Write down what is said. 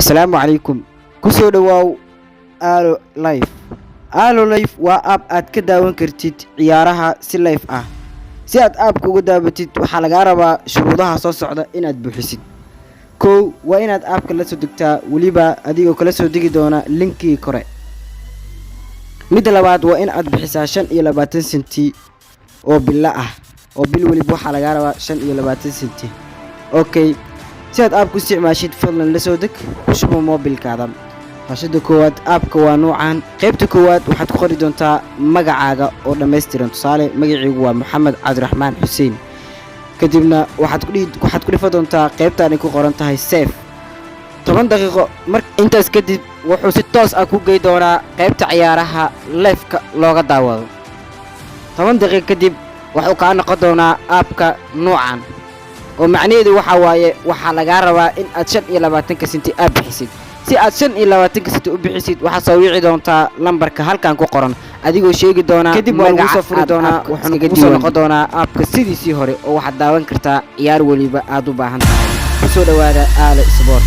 Asalaamu calaykum. Kusoo dhawaaw Aalo Life. Aalo Life waa app aad ka daawan kartid ciyaaraha si live ah. Si aad appka uga daawatid, waxaa lagaa rabaa shuruudaha soo socda inaad buuxisid. Kow, waa inaad appka la soo degtaa, weliba adigoo kala soo degi doona linkii kore. Midda labaad, waa in aad bixisaa 25 senti oo bilo ah, oo bil weliba waxaa lagaa rabaa 25 senti. Okay, si aad appka u isticmaashid, fadlan la soo deg, ku shubo moobilkaada. Hashada koowaad appka waa nuucan. Qaybta koowaad waxaad ku qori doontaa magacaaga oo dhammaystiran. Tusaale, magaciigu waa Moxamed Cabdiraxmaan Xuseen. Kadibna waxaad ku dhifa doontaa qaybtaanay ku qoran tahay save. 10 daqiiqo mar intaas kadib, wuxuu si toos ah ku gey doonaa qaybta ciyaaraha liveka looga daawado. 10 daqiiqo kadib wuxuu kaa noqon doonaa appka nuucan, oo macnaheedu waxaa waaye waxaa lagaa rabaa in aad 25-ka senti aad bixisid. Si aad 25-ka senti u bixisid, waxaad soo wici doontaa lambarka halkan ku qoran, adigoo sheegi doonaa. Kadib waa lagu soo furi doonaa, wuxuuna kugu soo noqon doonaa appka sidiisii hore, oo waxaad daawan kartaa ciyaar weliba aad u baahan tahay. Kusoo dhawaada Aalo Sport.